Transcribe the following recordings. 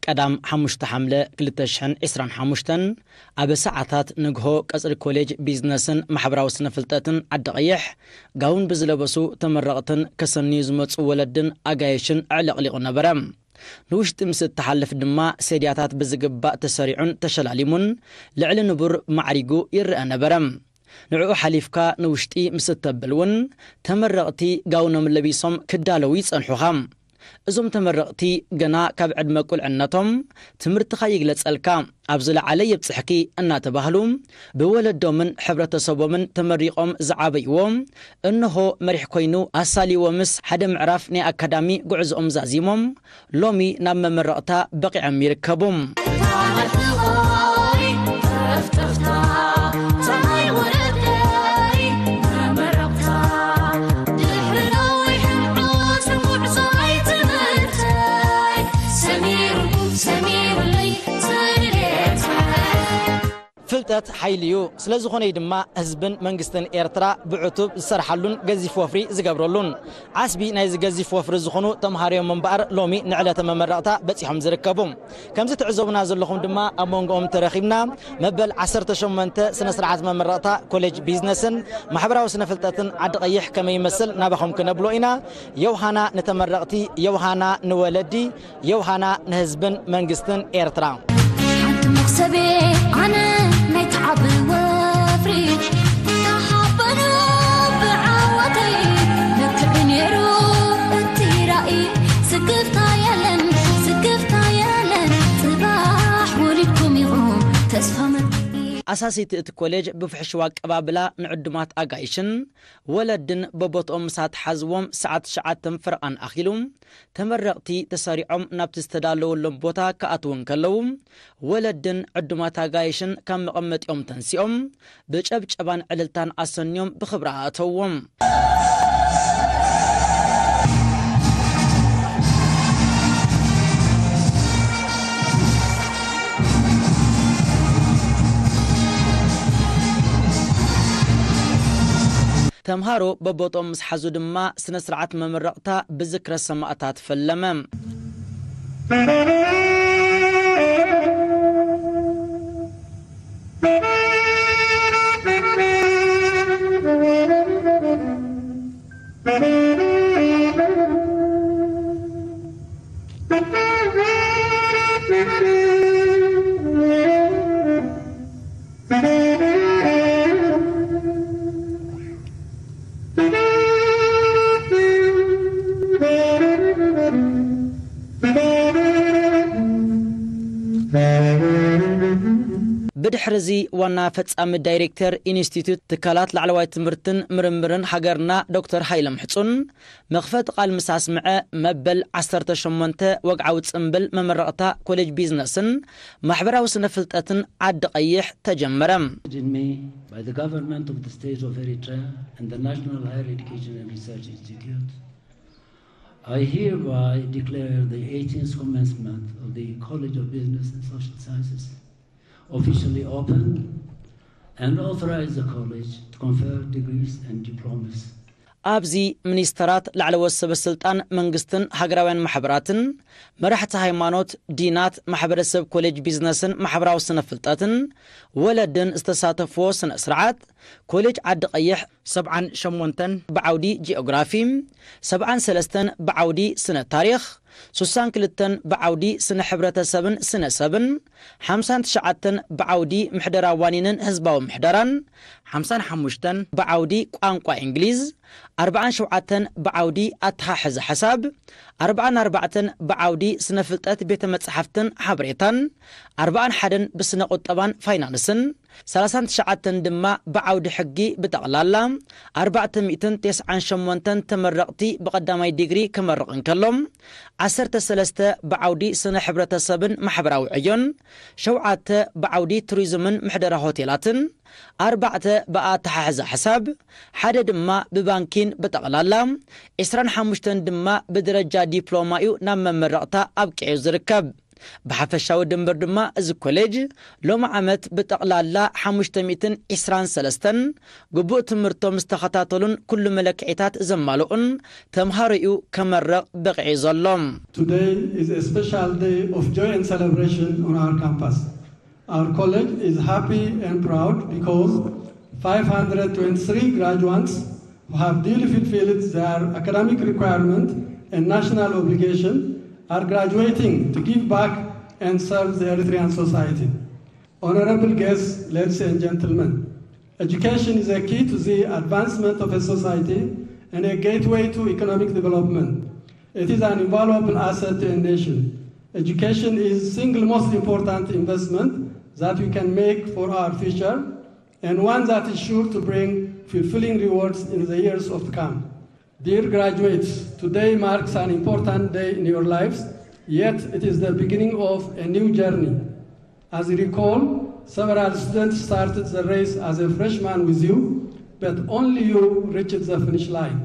ቀዳም ሓሙሽተ ሓምለ ክልተ ሽሕን ዕስራን ሓሙሽተን ኣብ ሰዓታት ንግሆ ቀጽሪ ኮሌጅ ቢዝነስን ማሕበራዊ ስነ ፍልጠትን ዓዲ ቀይሕ ጋውን ብዝለበሱ ተመረቕትን ከሰንዩ ዝመጹ ወለድን ኣጋይሽን ኣዕለቕሊቑ ነበረ። ንውሽጢ ምስ እተሓልፍ ድማ ሰድያታት ብዝግባእ ተሰሪዑን ተሸላሊሙን ልዕሊ ንቡር ማዕሪጉ ይረአ ነበረ። ንዕኡ ሓሊፍካ ንውሽጢ ምስ እተብል እውን ተመረቕቲ ጋውኖም ለቢሶም ክዳለዉ ይጸንሑኻ። እዞም ተመረቕቲ ገና ካብ ዕድመ ቁልዕነቶም ትምህርትኻ ይግለጸልካ፣ ኣብ ዝለዓለ የብጽሕኪ እናተባህሉ ብወለዶምን ሕብረተሰቦምን ተመሪቖም ዝዓበይዎ እንሆ መሪሕ ኮይኑ ኣሳልይዎምስ ሓደ ምዕራፍ ናይ ኣካዳሚ ጉዕዞኦም ዛዚሞም ሎሚ ናብ መመረቕታ በቒዖም ይርከቡ። ፍልጠት ሓይሊ እዩ። ስለ ዝኾነ እዩ ድማ ህዝብን መንግስትን ኤርትራ ብዕቱብ ዝሰርሓሉን ገዚፍ ወፍሪ ዝገብረሉን። ዓስቢ ናይዚ ገዚፍ ወፍሪ ዝኾኑ ተምሃሮ እዮም እምበኣር ሎሚ ንዕለተ መመረቕታ በጺሖም ዝርከቡ። ከምዚ ትዕዘቡና ዘለኹም ድማ ኣብ መንጎኦም ተረኺብና መበል ዓሰርተ ሸሞንተ ስነ ስርዓት መመረቕታ ኮሌጅ ቢዝነስን ማሕበራዊ ስነ ፍልጠትን ዓዲ ቀይሕ ከመይ ይመስል ናባኹም ክነብሎ ኢና። የውሃና ንተመረቕቲ፣ የውሃና ንወለዲ፣ የውሃና ንህዝብን መንግስትን ኤርትራ። ሓንቲ መኽሰቤ ኣነ ናይ ተዓቢ ወፍሪ ተሓበኑ ብዓወተይ ልክዕ ነይሩ እቲ ራእይ። ስክፍታ የለን፣ ስክፍታ የለን፣ ጽባሕ ወሊድኩም ኢኹም ተስፋ መርቂ። ኣሳሲቲ እቲ ኮሌጅ ብፍሕሽው ኣቀባብላ ንዕዱማት ኣጋይሽን ወለድን በቦትኦም ምስ ኣትሓዝዎም ሰዓት ትሽዓተ ፈረቓን ኣኺሉ ተመረቕቲ ተሰሪዖም ናብቲ ዝተዳለወሎም ቦታ ክኣትዉ እንከለዉ፣ ወለድን ዕዱማት ኣጋይሽን ካብ መቐመጢኦም ተንሲኦም፣ ብጨብጨባን ዕልልታን ኣሰንዮም ብኽብሪ ኣእተውዎም። ተምሃሮ በቦትኦም ምስ ሓዙ ድማ ስነ ስርዓት መመረቕታ ብዝክረ ሰማእታት ፈለመ። ብድሕሪ እዚ ዋና ፈጻሚ ዳይሬክተር ኢንስቲትዩት ትካላት ላዕለዋይ ትምህርትን ምርምርን ሃገርና ዶክተር ሃይለ ምሕጹን መኽፈቲ ቃል ምስ ኣስምዐ፣ መበል ዓሰርተ ሸሞንተ ወግዓዊ ጽምብል መመረቕታ ኮሌጅ ቢዝነስን ማሕበራዊ ስነ ፍልጠትን ዓዲ ቀይሕ ተጀመረ። By the government of the state of Eritrea and the National Higher Education and Research Institute, I hereby declare the eighteenth commencement of the College of Business and Social Sciences officially open and authorize the college to confer degrees and diplomas. ኣብዚ ሚኒስተራት፣ ላዕለዎት ሰበ ስልጣን መንግስትን ሃገራውያን ማሕበራትን፣ መራሕቲ ሃይማኖት፣ ዲናት፣ ማሕበረሰብ ኮሌጅ ቢዝነስን ማሕበራዊ ስነ ፍልጠትን ወለድን ዝተሳተፍዎ ስነ ስርዓት፣ ኮሌጅ ዓዲ ቀይሕ ሰብዓን ሸሞንተን ብዓውዲ ጂኦግራፊ፣ ሰብዓን ሰለስተን ብዓውዲ ስነ ታሪኽ፣ ስሳን ክልተን ብዓውዲ ስነ ሕብረተሰብን ስነ ሰብን፣ ሓምሳን ትሽዓተን ብዓውዲ ምሕደራ ዋኒንን ህዝባዊ ምሕደራን፣ ሓምሳን ሓሙሽተን ብዓውዲ ቋንቋ እንግሊዝ፣ ኣርብዓን ሸውዓተን ብዓውዲ ኣተሓሕዛ ሓሳብ፣ ኣርብዓን ኣርባዕተን ብዓውዲ ስነ ፍልጠት ቤተ መጻሕፍትን ሓበሬታን፣ ኣርብዓን ሓደን ብስነ ቁጠባን ፋይናንስን፣ ሰላሳን ትሽዓተን ድማ ብዓውዲ ሕጊ ብጠቕላላ ኣርባዕተ ሚእትን ተስዓን ሸሞንተን ተመረቕቲ ብቐዳማይ ዲግሪ ክመርቕ እንከሎ፣ ዓሰርተ ሰለስተ ብዓውዲ ስነ ሕብረተሰብን ማሕበራዊ ዕዮን፣ ሸውዓተ ብዓውዲ ቱሪዝምን ምሕደራ ሆቴላትን፣ ኣርባዕተ ብኣተሓሕዛ ሕሳብ፣ ሓደ ድማ ብባንኪን ብጠቕላላ ዕስራን ሓሙሽተን ድማ ብደረጃ ዲፕሎማ እዩ ናብ መመረቕታ ኣብቂዑ ዝርከብ። ብሓፈሻዊ ድምር ድማ እዚ ኮሌጅ ሎሚ ዓመት ብጠቕላላ ሓሙሽተ ሚእትን ዕስራን ሰለስተን ግቡእ ትምህርቶም ዝተኸታተሉን ኩሉ መለክዒታት ዘማልኡን ተምሃሮኡ ከመርቕ በቒዑ ዘሎ። Today is a special day of joy and celebration on our campus. Our college is happy and proud because five hundred twenty-three graduates who have duly fulfilled their academic requirement and national obligation are graduating to give back and serve the Eritrean society. Honorable guests, ladies and gentlemen, education is a key to the advancement of a society and a gateway to economic development. It is an invaluable asset to a nation. Education is single most important investment that we can make for our future and one that is sure to bring fulfilling rewards in the years of come. Dear graduates, today marks an important day in your lives, yet it is the beginning of a new journey. As you recall, several students started the race as a freshman with you, but only you reached the finish line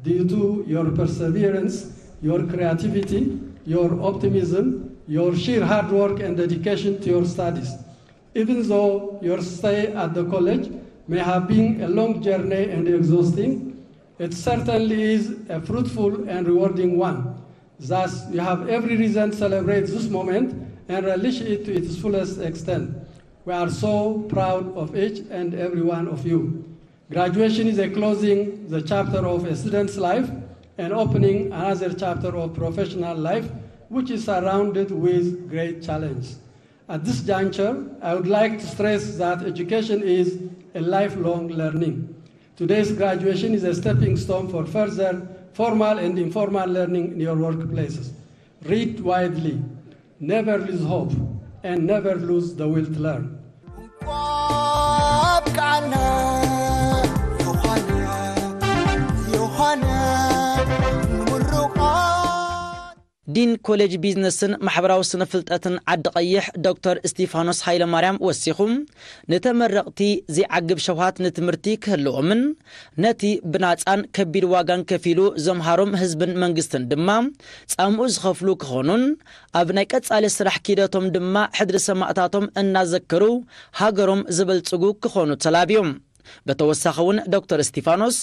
due to your perseverance, your creativity, your optimism, your sheer hard work and dedication to your studies. Even though your stay at the college may have been a long journey and exhausting, it certainly is a fruitful and rewarding one. Thus, you have every reason to celebrate this moment and relish it to its fullest extent. We are so proud of each and every one of you. Graduation is a closing the chapter of a student's life and opening another chapter of professional life, which is surrounded with great challenge. At this juncture, I would like to stress that education is a lifelong learning. Today's graduation is a stepping stone for further formal and informal learning in your workplaces. Read widely, never lose hope, and never lose the will to learn. ዲን ኮሌጅ ቢዝነስን ማሕበራዊ ስነ ፍልጠትን ዓዲ ቀይሕ ዶክተር እስቲፋኖስ ሃይለማርያም ወሲኹ፣ ንተመረቕቲ ዘይዓግብ ሸውሃት ንትምህርቲ ክህልዎምን ነቲ ብናጻን ከቢድ ዋጋን ከፊሉ ዘምሃሮም ህዝብን መንግስትን ድማ ጻምኡ ዝኸፍሉ ክኾኑን ኣብ ናይ ቀጻሊ ስራሕ ኪደቶም ድማ ሕድሪ ሰማእታቶም እናዘከሩ ሃገሮም ዘበልጽጉ ክኾኑ ተላብዮም። ብተወሳኺ እውን ዶክተር እስቲፋኖስ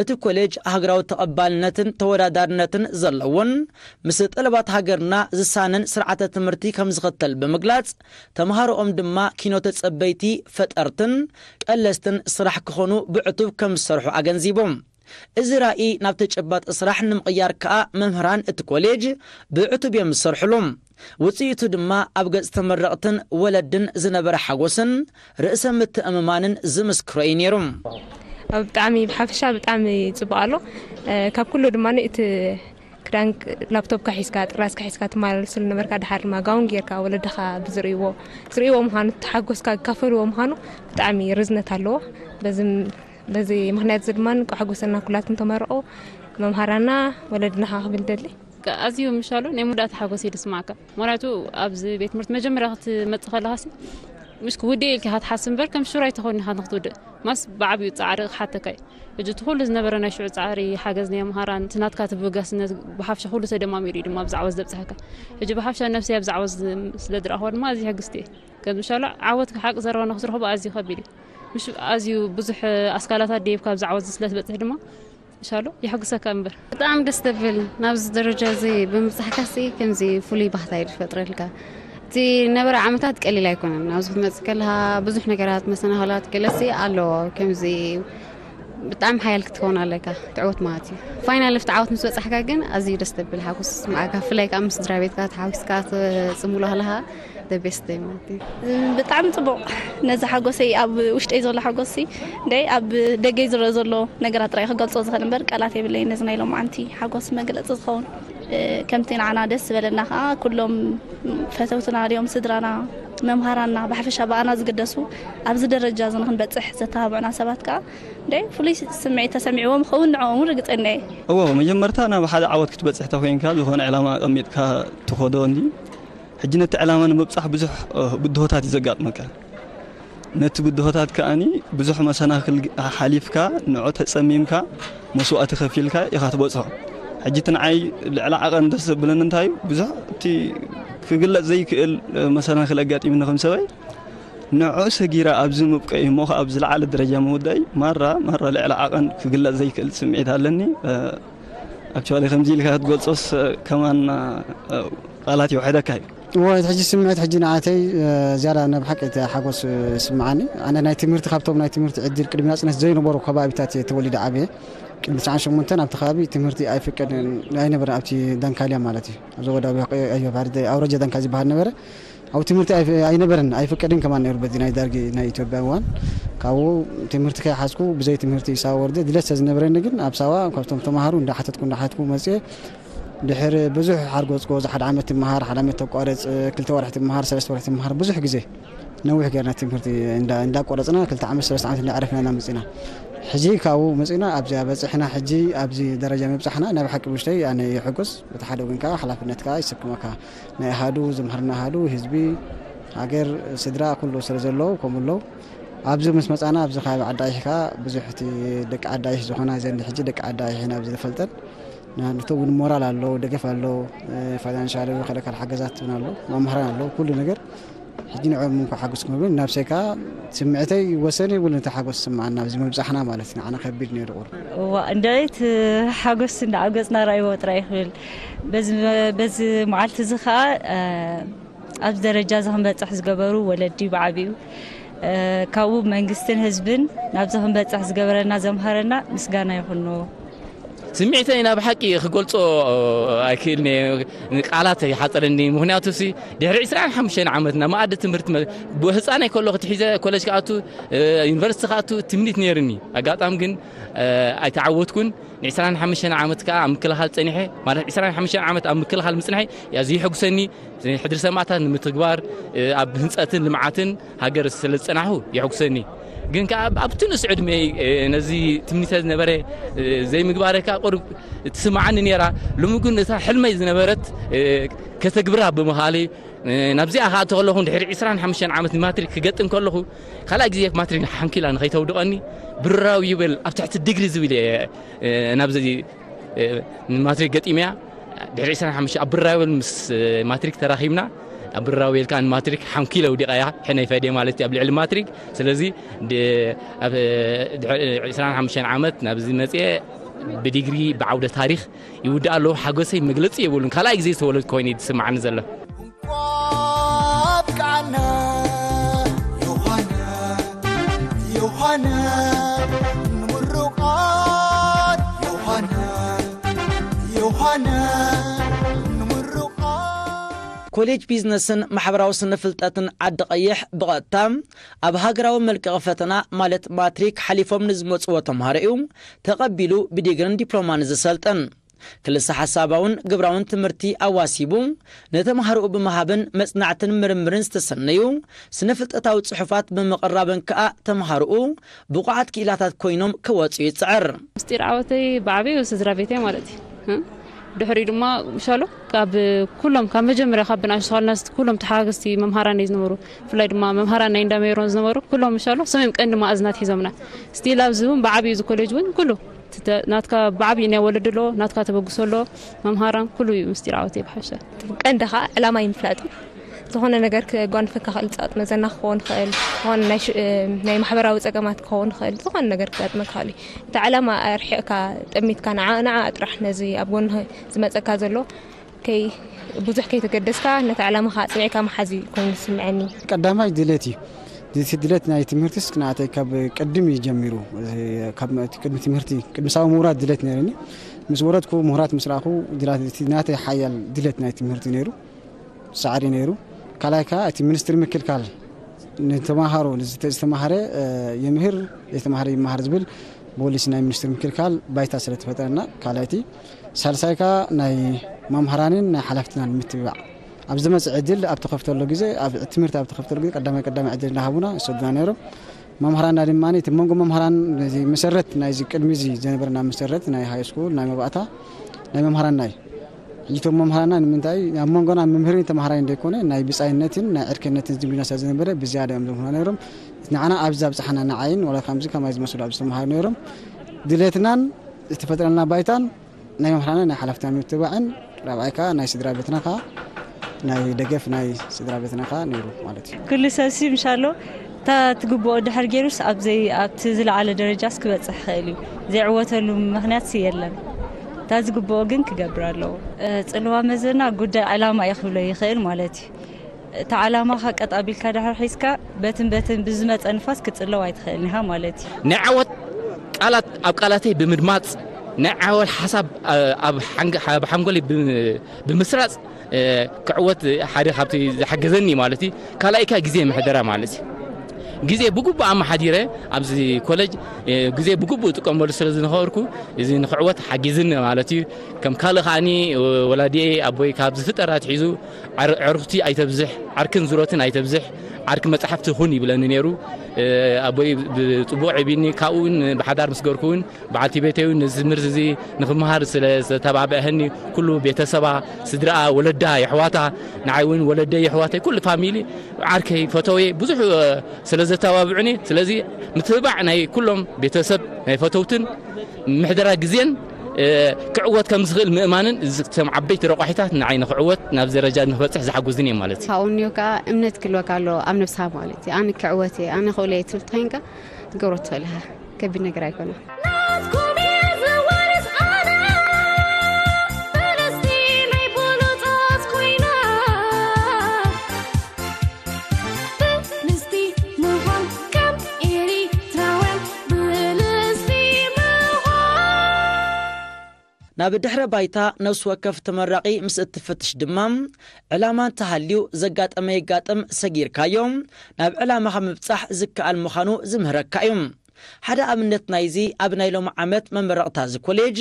እቲ ኮሌጅ ሃገራዊ ተቐባልነትን ተወዳዳርነትን ዘለዎን ምስ ጠለባት ሃገርና ዝሳነን ስርዓተ ትምህርቲ ከም ዝኸተል ብምግላጽ ተምሃሮኦም ድማ ኪኖ ተጸበይቲ ፈጠርትን ቀለስትን ስራሕ ክኾኑ ብዕቱብ ከም ዝሰርሑ ኣገንዚቦም። እዚ ራእይ ናብ ተጨባጢ ስራሕ ንምቕያር ከኣ መምህራን እቲ ኮሌጅ ብዕቱብ እዮም ዝሰርሕሉ። ውፅኢቱ ድማ ኣብ ገፅ ተመረቕትን ወለድን ዝነበረ ሓጎስን ርእሰ ምትእምማንን ዝምስክሮ እዩ ነይሩ። ኣብ ብጣዕሚ ብሓፈሻ ብጣዕሚ ፅቡቅ ኣሎ። ካብ ኩሉ ድማ እቲ ክዳን ላፕቶፕካ ሒዝካ ጥራዝካ ሒዝካ ትመላለሱ ዝነበርካ ድሓር ድማ ጋውን ጌርካ ወለድኻ ብዝርእይዎ ዝርእይዎ ምዃኑ ተሓጎስካ ዝካፈልዎ ምዃኑ ብጣዕሚ ርዝነት ኣለዎ። በዚ ምኽንያት እዚ ድማ እንቋዕ ሓጎሰና ኩላትን ተመረቑ መምሃራና ወለድና ክብል ደሊ። ኣዝዩ ምሻሉ ናይ መወዳእታ ሓጎስ እዩ ዝስማዓካ። ምኽንያቱ ኣብዚ ቤት ትምህርቲ መጀመርያ ክትመጽእ ከለኻሲ ምሽ ክውድእ ኢልካ ኢኻ ትሓስብ እምበር ከም ሽሮ ኣይትኸውን ኢኻ ንክትውድእ። ማስ ብዓብዩ ጻዕሪ ክሓተካ እዩ። ሕጂ እቲ ኩሉ ዝነበረ ናይ ሽዑ ጻዕሪ፣ ሓገዝ ናይ መሃራን፣ እቲ ናትካ ተበጋስነት ብሓፍሻ ኩሉ ተደማሚሩ እዩ ድማ ብዛዕባ እዚ ዘብጽሐካ። ሕጂ ብሓፍሻ ነብሰይ ኣብ ዛዕባ እዚ ስለ ዝረኣኽዎ ድማ ኣዝየ ሕግስቲ እየ። ከም ምሻሉ ዓወት ሓቂ ዘረባ ንክትረኽቦ ኣዝዩ ከቢድ እዩ። ምሽ ኣዝዩ ብዙሕ ኣስካላት ኣደይብካ ኣብ ዛዕባ እዚ ስለ ትበጽሕ ድማ ምሻሉ የሕጉሰካ እምበር። ብጣዕሚ ደስ ተብል። ናብዚ ደረጃ እዚ ብምብጻሕካሲ ከምዚ ፍሉይ ባህታ እዩ ዝፈጥረልካ። እቲ ነበረ ዓመታት ቀሊል ኣይኮነን። ናብዚ ክትመጽእ ከለኻ ብዙሕ ነገራት መሰናኸላት ገለሲ ኣለዎ። ከምዚ ብጣዕሚ ሓያል ክትከውን ኣለካ። ትዕወት ማለት እዩ። ፋይናል ኣብቲ ዓወት ምስ በጻሕካ ግን ኣዝዩ ደስ ተብል ሓጎስ ይስምዓካ። ብፍላይ ከኣ ምስ ስድራ ቤትካ ተሓጒስካ ትጽምብሎ ከለኻ the best day ማለት እዩ። ብጣዕሚ ጽቡቕ። ነዚ ሓጎሰይ ኣብ ውሽጠይ ዘሎ ሓጎስሲ ደይ ኣብ ደገይ ዝረአ ዘሎ ነገራት ጥራይ ክገልጾ ዝኽእል እምበር ቃላት የብለይን። ነዚ ናይ ሎማዓንቲ ሓጎስ መግለጺ ዝኸውን ከምቲ ንዓና ደስ ዝበለና ከዓ ኩሎም ፈተውትና ድዮም ስድራና መምሃራና ብሓፈሻ ብኣና ዝግደሱ ኣብዚ ደረጃ እዚ ንክንበፅሕ ዘተባብዑና ሰባት ከዓ ደይ ፍሉይ ስምዒት ተሰሚዕዎም ክኸውን ንዕኦም እውን ርግፀኛ እየ። እዎ መጀመርታ ናብ ሓደ ዓወት ክትበፅሕ ተኮይንካ ዝኾነ ዕላማ ኣቐሚጥካ ትኸዶ እንዲ ሕጂ ነቲ ዕላማ ንምብፃሕ ብዙሕ ብድሆታት እዩ ዘጋጥመካ። ነቲ ብድሆታት ከኣኒ ብዙሕ መሰናኽል ሓሊፍካ ንዑ ተፀሚምካ መስዋእቲ ከፊልካ ኢኻ ትበፅሖ። ሕጂ እቲ ንዓይ ልዕሊ ዓቐን ደስ ዘብለኒ እንታይ እዩ ብዙሕ እቲ ክግለጽ ዘይክእል መሰናኽል ኣጋጢምኒ ከም ሰብኣይ፣ ንዑ ሰጊራ ኣብዚ ምብቀይ እሞ ከኣ ኣብ ዝለዓለ ደረጃ ምውዳይ ማራ ማራ ልዕሊ ዓቐን ክግለጽ ዘይክእል ስምዒት ኣለኒ። ኣክቹዋሊ ከምዚ ኢልካ ክትገልጾስ ከማን ቃላት ይውሕደካ እዩ። እዎ፣ እቲ ሕጂ ስምዒት ሕጂ ንዓተይ ዝያዳ ናብ ሓቂ እቲ ሓጎስ ይስምዓኒ። ኣነ ናይ ትምህርቲ ካብቶም ናይ ትምህርቲ ዕድል ቅድሚ ናጽነት ዘይነበሩ ከባቢታት እየ ተወሊደ ዓብየ። ቅድሚ ትስዓን ሸሞንተን ኣብቲ ከባቢ ትምህርቲ ኣይፍቀድን ኣይነበረን፣ ኣብቲ ዳንካልያ ማለት እዩ። ኣብዚ ወዳቢ ኣዮ ባሕሪ ኣውረጃ ዳንካ ዝበሃል ነበረ። ኣብ ትምህርቲ ኣይፍ- ኣይነበረን ኣይፍቀድን ከማን ነይሩ። በዚ ናይ ዳርጊ ናይ ኢትዮጵያ እዋን ካብኡ ትምህርቲ ከይሓዝኩ ብዘይ ትምህርቲ ሳዋ ወርደ ድለት ስለዝነበረኒ ግን ኣብ ሳዋ ካብቶም ተማሃሩ እንዳሓተትኩ እንዳሓተትኩ መፅየ። ድሕሪ ብዙሕ ሓርጎፅ ጎዝ ሓደ ዓመት ትመሃር፣ ሓደ ዓመት ተቋረፅ፣ ክልተ ወርሒ ትመሃር፣ ሰለስተ ወርሒ ትመሃር፣ ብዙሕ ግዜ ነዊሕ ገርና ትምህርቲ እንዳ- እንዳቆረፅና ክልተ ዓመት ሰለስተ ዓመት እንዳዕረፍና ኢና መፅና። ሕጂ ካብኡ መፅና ኣብዚኣ በፅሕና። ሕጂ ኣብዚ ደረጃ ምብፃሕና ናብ ሓቂ ውሽተይ ኣነ ይሕጉስ። በቲ ሓደ ወገን ከዓ ሓላፍነትካ ይስክመካ። ናይ ኣሃዱ ዝምህርና ኣሃዱ ህዝቢ ሃገር ስድራ ኩሉ ስለ ዘለዉ ከምኡ ኣለዉ። ኣብዚ ምስ መፃና ኣብዚ ከባቢ ዓዲ ኣይሕካ ብዙሕ እቲ ደቂ ዓዲ ኣይሕ ዝኾና ዘን ሕጂ ደቂ ዓዲ ኣይሕን ኣብዚ ዝፈልጠን ናንተ እውን ሞራል ኣለዉ፣ ደገፍ ኣለዉ። ፋይናንሻል ከለካል ሓገዛት እውን ኣለዉ፣ መምህራን ኣለዉ፣ ኩሉ ነገር። ሕጂ ንዕኦም እንኳ ሓግዝኩም ይብል ናብሰይ ከዓ ስምዕተይ ወሰን ይብሉ። እቲ ሓጎስ ስምዓና ኣብዚ ምብፃሕና ማለት ንዓና ከቢድ ነይሩ ቁር እዋ እንደቤት ሓጎስ እንዳዓገፅና ራእይዎ ጥራይ ይኽብል። በዚ በዚ መዓልቲ እዚ ከዓ ኣብዚ ደረጃ እዚ ክንበፅሕ ዝገበሩ ወለዲ ብዓብዩ ካብኡ መንግስትን ህዝብን ናብዚ ክንበፅሕ ዝገበረና ዘምሃረና ምስጋና ይኹኖ። ስምዒተይ ናብ ሓቂ ክገልጾ ኣይክእልን እየ። ቃላት ይሓጸረኒ። ምኽንያቱ ሲ ድሕሪ ዕስራን ሓሙሽተን ዓመት ናብ መኣዲ ትምህርቲ መ- ብህፃነይ ከለኹ ትሒዘ ኮሌጅ ክኣቱ ዩኒቨርሲቲ ክኣቱ ትምኒት ነይርኒ። ኣጋጣሚ ግን ኣይተዓወትኩን። ን ዕስራን ሓሙሽተን ዓመት ከዓ ኣብ ምክልኻል ፀኒሐ። ማለት ዕስራን ሓሙሽተን ዓመት ኣብ ምክልኻል ምፅንሐ እያ ዝይሕጉሰኒ። ሕድሪ ሰማእታት ንምትግባር ኣብ ህንፀትን ልምዓትን ሃገር ስለ ዝፀናሑ የሕጉሰኒ። ግን ከዓ ኣብቲ ንእስ ዕድመይ ነዚ ትምኒተ ዝነበረ ዘይምግባረ ከዓ ቁሩብ ትስማዓኒ ነይራ። ሎሚ ግን እታ ሕልመይ ዝነበረት ከተግብራ ብምኻለይ ናብዚኣ ከዓ ተኸለኹ ድሕሪ ዕስራን ሓሙሽተን ዓመት ንማትሪክ ክገጥም ከለኹ ካልኣይ ግዜ ማትሪክ ሓንኪላ ንኸይተውድቐኒ ብራዊ ይብል ኣብ ትሕቲ ዲግሪ ዝብል እየ ናብዚ ንማትሪክ ገጢመያ። ድሕሪ ዕስራን ሓሙሽተ ኣብ ብራዊ ምስ ማትሪክ ተራኺብና። ኣብ ብራዊ ኢልካ ንማትሪክ ሓንኪለ ውዲቐያ ሕነይ ፈድየ ማለት እዩ ኣብ ልዕሊ ማትሪክ። ስለዚ ድ- ኣብ ድሕሪ ዕስራን ሓሙሽተን ዓመት ናብዚ መፅየ ብዲግሪ ብዓውደ ታሪክ ይውድእ ኣለዉ። ሓጎሰይ መግለፂ የብሉን። ካልኣይ ግዜ ዝተወለድ ኮይኑ እዩ ዝስማዓኒ ዘሎ። እንኳን ብቃና ዮሃና ዮሃና ንምሩቃት ዮሃና ዮሃና ንምሩቃት ኮሌጅ ቢዝነስን ማሕበራዊ ስነ ፍልጠትን ዓዲ ቀይሕ ብቐጥታ ኣብ ሃገራዊ መልቀቒ ፈተና ማለት ማትሪክ ሓሊፎም ንዝመፅዎ ተምሃሮ እዩ ተቐቢሉ ብዲግርን ዲፕሎማን ዝሰልጥን። ክልሰ ሓሳባውን ግብራውን ትምህርቲ ኣዋሲቡ ንተምሃሮኡ ብምሃብን መጽናዕትን ምርምርን ዝተሰነዩ ስነ ፍልጠታዊ ጽሑፋት ብምቕራብን ከኣ ተምሃሮኡ ብቑዓት ክኢላታት ኮይኖም ክወጹ ይጽዕር። ምስጢር ዓወተይ ብዓብዩ ስድራ ቤተይ ማለት እዩ። ድሕሪኡ ድማ ሻሎ ካብ ኩሎም ካብ መጀመርያ ካብ ብንኣሽቱ ከለና ኩሎም ተሓጋገዝቲ መምሃራነይ ዝነበሩ ብፍላይ ድማ መምሃራን ናይ እንዳሜሮን ዝነበሩ ኩሎም ሻሎ ሰሜም ቀንዲ መኣዝናት ሒዞምና ስቲል ኣብዚ እውን ብዓብዩ እዚ ኮሌጅ እውን ኩሉ ናትካ ብዓብዩ ናይ ወለዲ ኣሎ ናትካ ተበግሶ ኣሎ መምሃራን ኩሉ እዩ ምስጢር ዓወት ይብሓሻ ቀንዲ ከዓ ዕላማ ይምፍላጥ ዝኾነ ነገር ክጓንፈካ ክእል ፃጥ መዘና ክኸውን ክእል ዝኾነ ናይ ማሕበራዊ ፀገማት ክኸውን ክእል ዝኾነ ነገር ክገጥመ ክእል እዩ እቲ ዕላማ ኣርሒቕካ ጠሚትካ ንዓ ንዓ ጥራሕ ነዚ ኣብ ጎኒ ዝመፀካ ዘሎ ከይ ብዙሕ ከይተገደስካ ነቲ ዕላማኻ ኣፅኒዕካ ምሓዝ እዩ ኮይኑ ዝስምዐኒ። ቀዳማይ ድሌት እዩ። እቲ ድሌት ናይ ትምህርትስ ናተይ ካብ ቅድም እዩ ጀሚሩ። ካብ እቲ ቅድሚ ትምህርቲ ቅድሚ ሳዋ ምውራድ ድሌት ነይርኒ። ምስ ወረድኩ ምሁራት ምስ ረኣኹ ድላ- እቲ ናተይ ሓያል ድሌት ናይ ትምህርቲ ነይሩ። ፃዕሪ ነይሩ። ካልኣይ ከዓ እቲ ሚኒስትሪ ምክልካል ንተማሃሮ ዝተማሃረ የምህር ዘይተማሃረ ይመሃር ዝብል ፖሊሲ ናይ ሚኒስትሪ ምክልካል ባይታ ስለ ተፈጠረና ካልኣይቲ ሳልሳይ ከዓ ናይ መምሃራንን ናይ ሓላፍትናን ምትብባዕ ኣብ ዝመፅእ ዕድል ኣብ ተኸፍተሉ ግዜ ኣብ ትምህርቲ ኣብ ተኸፍተሉ ግዜ ቀዳማይ ቀዳማይ ዕድል እናሃቡና ይሰዱና ነይሮም። መምሃራንና ድማ እቲ መንጎ መምሃራን ነዚ መሰረት ናይዚ ቅድሚ እዚ ዝነበረና መሰረት ናይ ሃይ ስኩል ናይ መባእታ ናይ መምሃራንና እዩ። ሕጂ እቶም መምሃራንና ንምንታይ ኣብ መንጎና መምህርን ተምሃራይን ዘይኮነ ናይ ብፃይነትን ናይ ዕርክነትን ዝምድና ስለ ዝነበረ ብዝያዳ እዮም ዘምህሩና ነይሮም። ንዓና ኣብዚ ኣብፅሓና ንዓይን ዋላ ከምዚ ከማይ ዝመስሉ ኣብዚ ተምሃሩ ነይሮም። ድሌትናን ዝተፈጥረልና ባይታን ናይ መምህራንና ናይ ሓላፍትና ምትባዕን ራብዓይ ከዓ ናይ ስድራ ቤትና ከዓ ናይ ደገፍ ናይ ስድራ ቤትና ከኣ ነይሩ ማለት እዩ። ኩሉ ሰብሲ ምሻሎ እታ ትግብኦ ድሕር ገይሩስ ኣብዘይ ኣብቲ ዝለዓለ ደረጃስ ክበፅሕ ይኽእል እዩ። ዘይዕወተሉ ምኽንያት የለን። እታ ዝግብኦ ግን ክገብር ኣለዎ። ጽልዋ መዘና ጉዳይ ዕላማ እዩ ክብሎ ይኽእል ማለት እዩ። እታ ዕላማኻ ቀጥ ኣቢልካ ድሕር ሒዝካ በትን በትን ብዝመፀ ንፋስ ክትጽለው ኣይትኽእልን ኢኻ ማለት እዩ። ናይ ዓወት ቃላት ኣብ ቃላተይ ብምድማፅ፣ ናይ ዓወት ሓሳብ ኣብ ሓንጎለይ ብምስራፅ ክዕወት ሓደ ካብቲ ዝሓገዘኒ ማለት እዩ። ካልኣይ ከኣ ግዜ ምሕደራ ማለት እዩ። ግዜ ብግቡእ ኣመሓዲረ ኣብዚ ኮለጅ ግዜ ብግቡእ እጥቀመሉ ስለ ዝነበርኩ እዚ ንክዕወት ሓጊዝኒ ማለት እዩ። ከም ካልእ ከኣኒ ወላዲኤ ኣቦይ ካብ ዝፍጠር ኣትሒዙ ዕርኽቲ ኣይተብዝሕ፣ ዓርክን ዙረትን ኣይተብዝሕ፣ ዓርኪ መጻሕፍቲ ኩን ይብለኒ ነይሩ። ኣቦይ ብጽቡቕ ዕቢኒ ካብኡ እውን ብሓዳር ምስ ገርኩ እውን በዓልቲ ቤተይ እውን ነዚ ትምህርቲ እዚ ንክመሃር ስለ ዘተባብዐኒ ኩሉ ቤተሰባ፣ ስድራኣ፣ ወለዳ፣ የሕዋታ፣ ንዓይ እውን ወለደይ፣ የሕዋተይ፣ ኩሉ ፋሚሊ ዓርከይ፣ ፈተውየ ብዙሕ ስለ ዘተባብዑኒ፣ ስለዚ ምትብባዕ ናይ ኩሎም ቤተሰብ ናይ ፈተውትን ምሕደራ ግዜን ክዕወት ከም ዝኽእል ምእማንን እቶም ዓበይቲ ረቋሒታት ንዓይ ንክዕወት ናብ ደረጃ ንክበፅሕ ዝሓጉዝን እዮም ማለት እዩ። ካብኡ እኒኦ ከዓ እምነት ክህልወካ ኣለዎ ኣብ ነብስኻ ማለት እዩ። ኣነ ክዕወት እየ፣ ኣነ ክእሎ እየ ትብል ተኮይንካ ክትገብሮ ትኽእል ኢኻ። ከቢድ ነገር ኣይኮነን። ናብ ድሕረ ባይታ ነፍሲ ወከፍ ተመራቒ ምስ እትፍትሽ ድማ ዕላማ እንተሃልዩ ዘጋጠመ የጋጥም ሰጊርካዮ ናብ ዕላማኻ ምብጻሕ ዝከኣል ምዃኑ ዝምህረካ እዩ። ሓደ ኣብነት ናይዚ ኣብ ናይ ሎሚ ዓመት መመረቕታ እዚ ኮሌጅ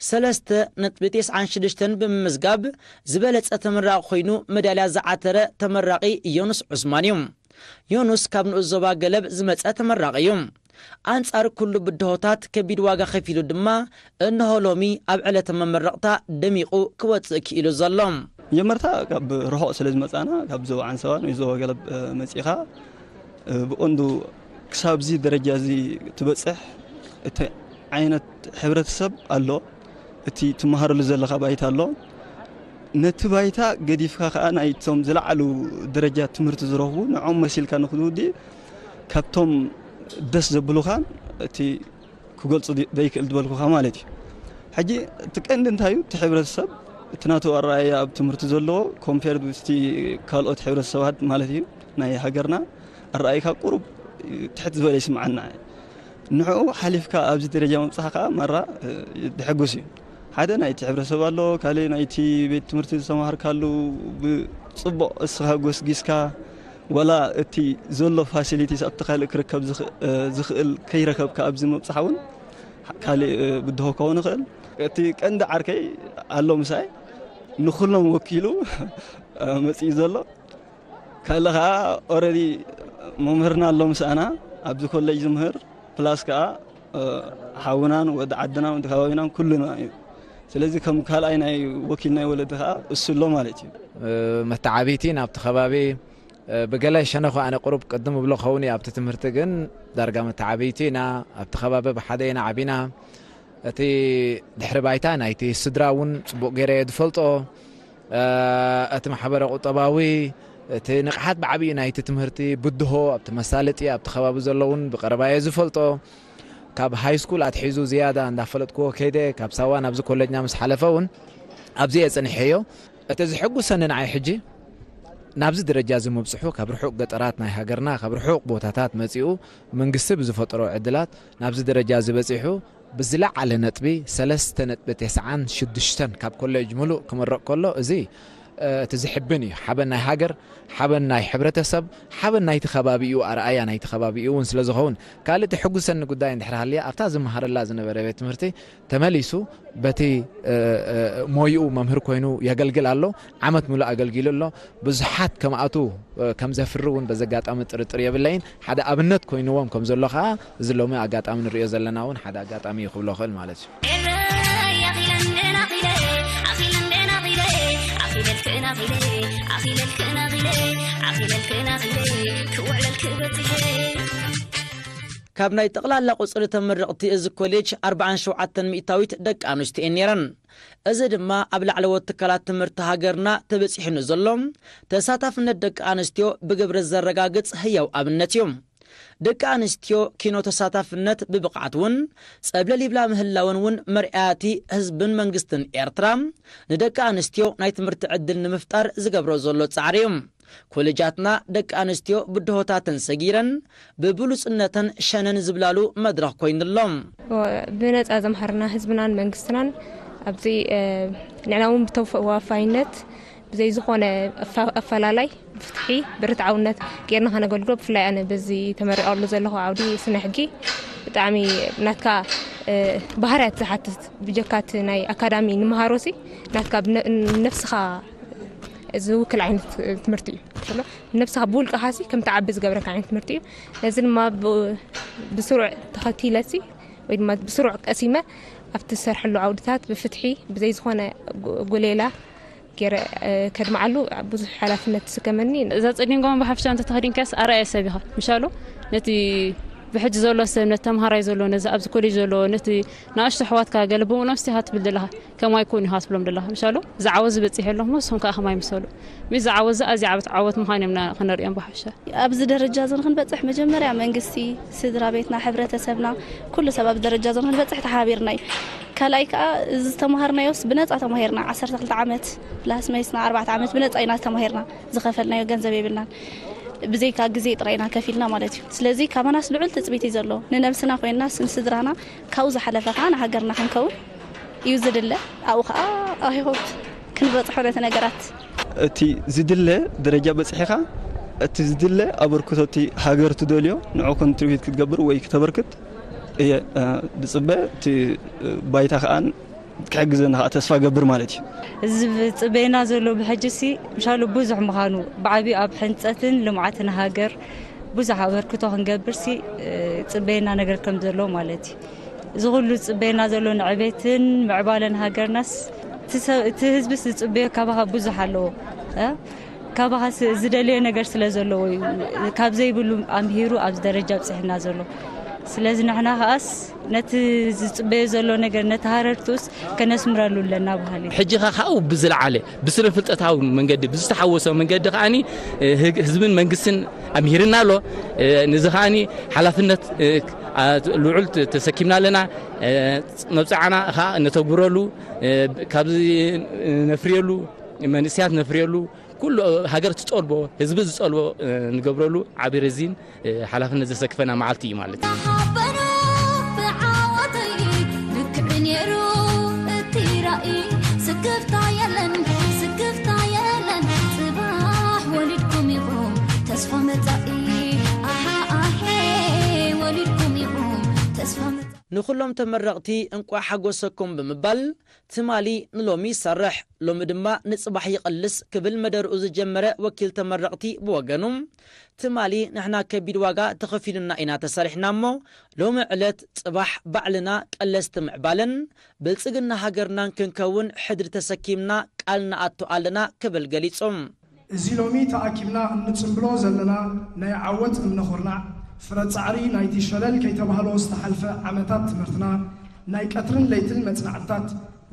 ሰለስተ ነጥቢ ተስዓን ሽዱሽተን ብምምዝጋብ ዝበለጸ ተመራቒ ኮይኑ መዳልያ ዝዓተረ ተመራቒ ዮኑስ ዑስማን እዩ። ዮኑስ ካብ ንኡስ ዞባ ገለብ ዝመጸ ተመራቒ እዩ። ኣንጻር ኩሉ ብድሆታት ከቢድ ዋጋ ከፊሉ ድማ እንሆ ሎሚ ኣብ ዕለተ መመረቕታ ደሚቑ ክወጽእ ክኢሉ ዘሎ። መጀመርታ ካብ ርሑቕ ስለ ዝመጻና ካብ ዞባ ዓንሰባ ወይ ዞባ ገለብ መጺኻ ብቐንዱ ክሳብ እዚ ደረጃ እዚ ትበጽሕ እቲ ዓይነት ሕብረተሰብ ኣሎ፣ እቲ ትመሃረሉ ዘለኻ ባይታ ኣሎ። ነቲ ባይታ ገዲፍካ ከኣ ናይቶም ዝለዓሉ ደረጃ ትምህርቲ ዝረኽቡ ንዖም መሲልካ ንክትውዲ ካብቶም ደስ ዘብሉኻን እቲ ክገልጹ ዘይክእል ዝበልኩኻ ማለት እዩ። ሕጂ እቲ ቀንዲ እንታይ እዩ? እቲ ሕብረተሰብ እቲ ናቱ ኣረኣያ ኣብ ትምህርቲ ዘለዎ ኮምፔርድ ምስቲ ካልኦት ሕብረተሰባት ማለት እዩ ናይ ሃገርና ኣረኣይካ ቁሩብ ትሕት ዝበለ ይስምዓና። ንዕኡ ሓሊፍካ ኣብዚ ደረጃ ምብጻሕ ከኣ ማራ ድሕጉስ እዩ። ሓደ ናይቲ ሕብረተሰብ ኣሎ፣ ካልእ ናይቲ ቤት ትምህርቲ ዝተማሃርካሉ ብጽቡቕ እስኻ ጎስጊስካ ወላ እቲ ዘሎ ፋሲሊቲስ ኣብቲ ካልእ ክርከብ ዝኽእል ከይረከብካ ኣብዚ ምብጻሕ እውን ካልእ ብድሆ ክኸውን ይኽእል። እቲ ቀንዲ ዓርከይ ኣሎ ምሳይ ንኹሎም ወኪሉ መጺኡ ዘሎ ካልእ ከዓ ኦረዲ መምህርና ኣሎ ምሳና ኣብዚ ኮሌጅ ዝምህር ፕላስ ከዓ ሓውናን ወዲ ዓድናን ወዲ ከባቢናን ኩሉና እዩ። ስለዚ ከም ካልኣይ ናይ ወኪል ናይ ወለዲ ከዓ እሱ ኣሎ ማለት እዩ። መተዓብይቲ ናብቲ ከባቢ ብገለ ሸነኹ ኣነ ቁሩብ ቅድም እብሎ ኸውን እዩ ኣብቲ ትምህርቲ ግን ዳርጋ መተዓብይቲ ኢና ኣብቲ ከባቢ ብሓደ ኢና ዓቢና እቲ ድሕሪ ባይታ ናይቲ ስድራ እውን ፅቡቕ ገይረ እየ ዝፈልጦ እቲ ማሕበረ ቁጠባዊ እቲ ንቕሓት ብዓብዩ ናይቲ ትምህርቲ ብድሆ ኣብቲ መሳለጢ ኣብቲ ከባቢ ዘሎ እውን ብቀረባ እየ ዝፈልጦ ካብ ሃይ ስኩል ኣትሒዙ ዝያዳ እንዳፈለጥክዎ ከይደ ካብ ሳዋ ናብዚ ኮሌጅና ምስ ሓለፈ እውን ኣብዚ እየ ፀኒሐዮ እቲ ዝሕጉሰኒ ንዓይ ሕጂ ናብዚ ደረጃ እዚ ምብፅሑ ካብ ርሑቕ ገጠራት ናይ ሃገርና ካብ ርሑቕ ቦታታት መፂኡ መንግስቲ ብዝፈጠሮ ዕድላት ናብዚ ደረጃ እዚ በፂሑ ብዝለዓለ ነጥቢ ሰለስተ ነጥቢ ተስዓን ሽዱሽተን ካብ ኮሌጅ ሙሉእ ክምረቕ ከሎ እዚ እቲ ዝሕብን እዩ። ሓበን ናይ ሃገር፣ ሓበን ናይ ሕብረተሰብ፣ ሓበን ናይቲ ከባቢ እዩ፣ ኣርኣያ ናይቲ ከባቢ እዩ እውን ስለ ዝኸውን ካልእ ትሕጉሰኒ ጉዳይ እንድሕር ሃልያ ኣብታ ዝመሃረላ ዝነበረ ቤት ትምህርቲ ተመሊሱ በቲ ሞይኡ መምህር ኮይኑ የገልግል ኣሎ። ዓመት ሙሉእ ኣገልጊሉ ኣሎ። ብዙሓት ከምኣቱ ከም ዘፍሪ እውን በዚ ኣጋጣሚ ጥርጥር የብለይን። ሓደ ኣብነት ኮይንዎም ከም ዘሎ ከዓ እዚ ሎሚ ኣጋጣሚ ንሪኦ ዘለና እውን ሓደ ኣጋጣሚ እዩ ክብሎ ክእል ማለት እዩ። ካብ ናይ ጠቕላላ ቁጽሪ ተመረቕቲ እዚ ኮሌጅ ኣርባዓን ሸውዓተን ሚእታዊት ደቂ ኣንስትዮ እየን ነይረን። እዚ ድማ ኣብ ላዕለዎት ትካላት ትምህርቲ ሃገርና ተበጺሑ ንዘሎ ተሳታፍነት ደቂ ኣንስትዮ ብግብሪ ዘረጋግጽ ህያው ኣብነት እዩ። ደቂ ኣንስትዮ ኪኖ ተሳታፍነት ብብቕዓት እውን ጸብለል ይብላ ምህላወን እውን መርኣያቲ ህዝብን መንግስትን ኤርትራ ንደቂ ኣንስትዮ ናይ ትምህርቲ ዕድል ንምፍጣር ዝገብሮ ዘሎ ጻዕሪ እዩ። ኮሌጃትና ደቂ ኣንስትዮ ብድሆታተን ሰጊረን ብብሉጽነተን ሸነን ዝብላሉ መድረኽ ኮይኑሎም። ብነጻ ዘምሃርና ህዝብናን መንግስትናን ኣብዚ ንዕና እውን ብተወፋይነት ብዘይ ዝኾነ ኣፈላላይ ብፍትሒ ብርትዓውነት ጌርና ከነገልግሎ። ብፍላይ ኣነ በዚ ተመሪቐሉ ዘለኹ ዓውዲ ስነ ሕጊ ብጣዕሚ ናትካ ባህርያት ዝሓትት ብጀካት ናይ ኣካዳሚ ንምሃሮሲ ናትካ ነፍስኻ ዝውክል ዓይነት ትምህርቲ እዩ። ነብስኻ ብውልቅኻ ሲ ከም ትዓቢ ዝገብረካ ዓይነት ትምህርቲ እዩ። ነዚ ድማ ብስሩዕ ተኸቲለሲ ወይ ድማ ብስሩዕ ቀሲመ ኣብቲ ዝሰርሐሉ ዓውድታት ብፍትሒ ብዘይ ዝኾነ ጉሌላ ገይረ ከድምዓሉ ብዙሕ ሓላፍነት ትስከመኒ። እዛ ጸሊም ጋውን ብሓፍሻ እንተ ተኸዲንካስ ኣርኣያ ሰብ ኢኻ ምሻሉ ነቲ ብሕጂ ዘሎ ሰብ ነቲ ተምሃራይ ዘሎ ነዚ ኣብዚ ኮሌጅ ዘሎ ነቲ ንኣሽቱ ኣሕዋትካ ገለ ብኡ ነብስኻ ትብል ዘለኻ ከማይ ኮን ኢኻ ትብሎም ዘለኻ ምሻሉ ዝዓወት ዝበጽሕ ኣሎ እሞ ንስኹም ከኣ ከማይ ምሰሉ። ምስ ዝዓወት እዚ ኣዝያ ዓወት ዓወት ምዃን እዮም ከነርእዮም ብሓፍሻ። ኣብዚ ደረጃ እዚ ንክንበጽሕ መጀመርያ መንግስቲ፣ ስድራ ቤትና፣ ሕብረተሰብና ኩሉ ሰብ ኣብዚ ደረጃ እዚ ንክንበጽሕ ተሓባቢርና እዩ። ካልኣይ ከዓ እዚ ዝተምሃርናዮስ ብነፃ ተማሂርና ዓሰርተ ክልተ ዓመት ፕላስ መይስና ኣርባዕተ ዓመት ብነፃ ኢና ዝተማሂርና ዝኸፈልናዮ ገንዘብ የብልናን። ብዘይካ ግዜ ጥራይ ኢና ከፊልና ማለት እዩ። ስለዚ ካባናስ ልዑል ትፅቢት እዩ ዘሎ። ንነብስና ኮይንናስ ንስድራና ካብኡ ዝሓለፈ ከዓ ንሃገርና ክንከውን እዩ ዝድለ። ኣብኡ ከዓ ኣይሆፕ ክንበፅሖ ነቲ ነገራት። እቲ ዝድለ ደረጃ በፂሕኻ እቲ ዝድለ ኣበርክቶ እቲ ሃገር ትደልዮ ንዑ ኮንትሪቢዩት ክትገብር ወይ ክተበርክት እየ ዝፅበ። እቲ ባይታ ከዓ ክሕግዘና ከዓ ተስፋ ገብር ማለት እዩ። እዚ ዝፅበየና ዘሎ ብሕጂ ሲ ምሻሉ ብዙሕ ምዃኑ ብዓብዩ ኣብ ሕንፀትን ልምዓትን ሃገር ብዙሕ ኣበርክቶ ክንገብር ሲ ፅበየና ነገር ከም ዘሎ ማለት እዩ። እዚ ኩሉ ዝፅበየና ዘሎ ንዕቤትን ምዕባለን ሃገርናስ እቲ ህዝብስ ዝፅበዮ ካባኻ ብዙሕ ኣለዎ። ካባኻስ ዝደለዮ ነገር ስለ ዘለዎ እዩ ካብ ዘይብሉ ኣምሂሩ ኣብዚ ደረጃ ኣብፅሕና ዘሎ። ስለዚ ንሕና ከኣስ ነቲ ዝፅበዮ ዘሎ ነገር ነቲ ሃረርትኡስ ከነስምረሉ ኣለና በሃሊ። ሕጂ ኸ ካብኡ ብዝለዓለ ብስነ ፍልጠታዊ መንገዲ ብዝተሓወሰ መንገዲ ከኣኒ ህዝብን መንግስትን ኣምሂርና ኣሎ። ንዚ ከኣኒ ሓላፍነት ልዑል ተሰኪምና ኣለና። መብፅዓና ኸዓ ነተግብረሉ ካብዚ ነፍርየሉ መንእስያት ነፍርየሉ ኩሉ ሃገር ትጠልቦ ህዝቢ ዝጠልቦ ንገብረሉ ዓቢ ረዚን ሓላፍነት ዘሰክፈና መዓልቲ እዩ ማለት እዩ። ንኹሎም ተመረቕቲ እንቋዕ ሓጎሰኩም ብምባል ትማሊ ንሎሚ ይሰርሕ ሎሚ ድማ ንጽባሕ ይቕልስ ክብል መደርኡ ዝጀመረ ወኪል ተመረቕቲ ብወገኑ ትማሊ ንሕና ከቢድ ዋጋ ተኸፊሉና ኢና ተሰሪሕና እሞ ሎሚ ዕለት ጽባሕ ባዕልና ቀለስቲ ምዕባለን ብልጽግና ሃገርናን ክንከውን ሕድሪ ተሰኪምና ቃል ንኣቱ ኣለና ክብል ገሊጹ። እዚ ሎሚ ተኣኪብና እንጽንብሎ ዘለና ናይ ዓወት እምነ ኹርናዕ ፍረ ጻዕሪ ናይቲ ሸለል ከይተባህሎ ዝተሓልፈ ዓመታት ትምህርትና ናይ ቀትርን ለይትን መጽናዕትታት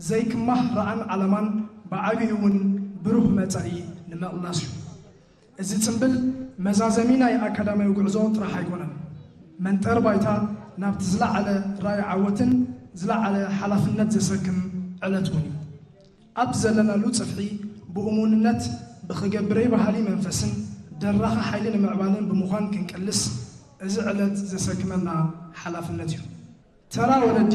ዘይክማህ ራእን ዓለማን ብዓቢኡ እውን ብሩህ መጻኢ ንምቕላስ እዩ። እዚ ጽንብል መዛዘሚ ናይ ኣካዳሚያዊ ጉዕዞ ጥራሕ ኣይኮነን። መንጠር ባይታ ናብቲ ዝለዓለ ራእይ ዓወትን ዝለዓለ ሓላፍነት ዘሰክም ዕለት እውን እዩ። ኣብ ዘለናሉ ጽፍሒ ብእሙንነት ብኽገብረይ በሃሊ መንፈስን ደራኺ ሓይሊ ንምዕባለን ብምዃን ክንቅልስ እዚ ዕለት ዘሰክመና ሓላፍነት እዩ። ተራ ወለዲ